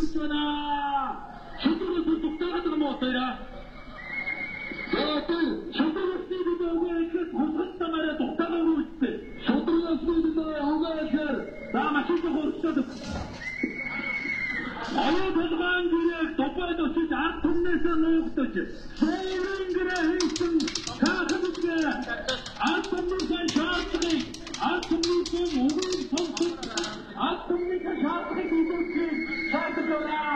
хүрч байна. Шүлэг ус дугтайгаад байгаа мó хоёроо. За одоо Шүлэг усны бид үгээ ихэд хутгах замаараа дугтайгаа үстэй. Шудраг усны бид үгээ ихээр за машин хөргөчөөд Оюу толгойн гэрээг Дубайд очиж ард түмнээсээ нуугдаж, суурин гэрээ хийсэн цаахан үгээ ард түмнээсээ шаардлагыг, ард түмнээсээ үгийг сонсож, ард түмнээсээ шаардлагыг үйлдүүлэх шаардлага байна.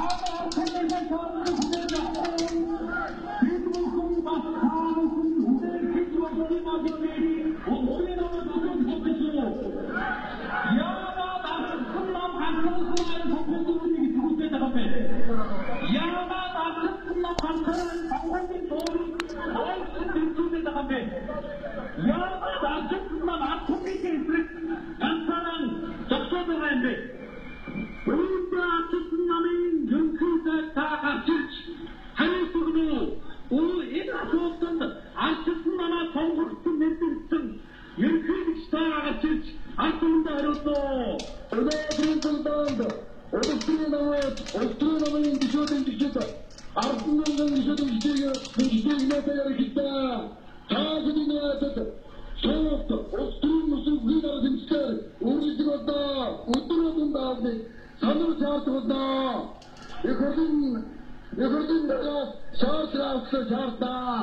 Ард түмнээсээ шаардлагыг хүлээж авахгүй бид бүхэн бас та бүхэн хүлээж хийж болсон юм улсын намайг өглөө бодсон. Яагаад арчсан нам ганцхан сонгуулийн гэж хүсэж байгаа юм бэ? Яагаад арчсан нам ганцхан сонгуулийн дуур ойлгосон дэмжүүлээд байгаа юм бэ? Яагаад арчсан нам ард түмнийхээ эсрэг ганцаараа зогсоод байгаа юм бэ? Үүндээ арчсан намын ерөнхий сайд та гарч ирж хариуц өгнө үү? Энэ асуултанд арчсан намаа сонгогдсон мэдэрсэн ерөнхийлөгч та гарч ирж ард түмэндээ хариулна уу? Өнөөдрийн зурдаанд улс төрийн намууд, улс төрийн намын гишүүд дэмжигчид, ард түмний гишүүд дэмжигчдийг нээдэг яригдлаа. Та бүхний найдад суугд улс төрийн мөсөн үгийн арга дэмжлэгээр үргэлжлэх болно. Өдөр болгон даавныг санал шаардах болно. Их хурлын дараагаас шаардлага шаардаа.